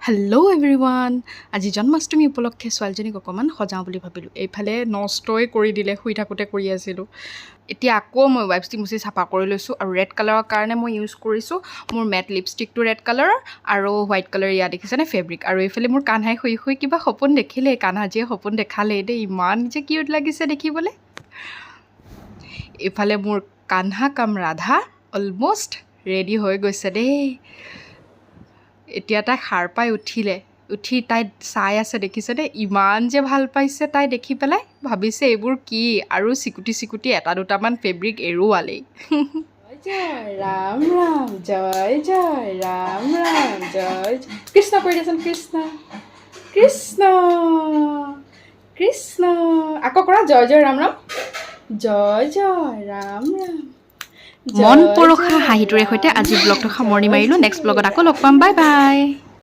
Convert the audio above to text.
Hello' everyone, আজি জন্মাষ্টমী উপলক্ষে ছোৱালীজনীক অকণমান সজাওঁ বুলি ভাবিলোঁ। এইফালে নষ্টই কৰি দিলে, শুই থাকোঁতে কৰি আছিলোঁ। এতিয়া আকৌ মই ৱাইপছ দি মুচি চাফা কৰি লৈছোঁ আৰু ৰেড কালাৰৰ কাৰণে মই ইউজ কৰিছোঁ মোৰ মেট লিপষ্টিকটো ৰেড কালাৰৰ আৰু হোৱাইট কালাৰ। ইয়াত দেখিছেনে ফেব্ৰিক? আৰু এইফালে মোৰ কান্হাই শুই শুই কিবা সপোন দেখিলেই। কান্হাজীয়ে সপোন দেখালেই দেই। ইমান যে কিউট লাগিছে দেখিবলৈ। এইফালে মোৰ কান্হা কাম ৰাধা অলমষ্ট ৰেডি হৈ গৈছে দেই। এতিয়া তাই সাৰ পাই উঠিলে। উঠি তাই চাই আছে, দেখিছেনে? ইমান যে ভাল পাইছে তাই দেখি পেলাই। ভাবিছে এইবোৰ কি আৰু চিকুটি চিকুটি এটা দুটামান ফেব্ৰিক এৰুৱালেই। জয় ৰাম ৰাম, জয় জয় ৰাম ৰাম, জয় কৃষ্ণ কৰি দিয়াচোন। কৃষ্ণ কৃষ্ণ কৃষ্ণ। আকৌ কৰা, জয় জয় ৰাম ৰাম, জয় জয় ৰাম ৰাম। মন পৰশা হাঁহিটোৰে সৈতে আজি ব্লগটো সামৰণি মাৰিলোঁ। নেক্সট ব্লগত আকৌ লগ পাম। Bye bye.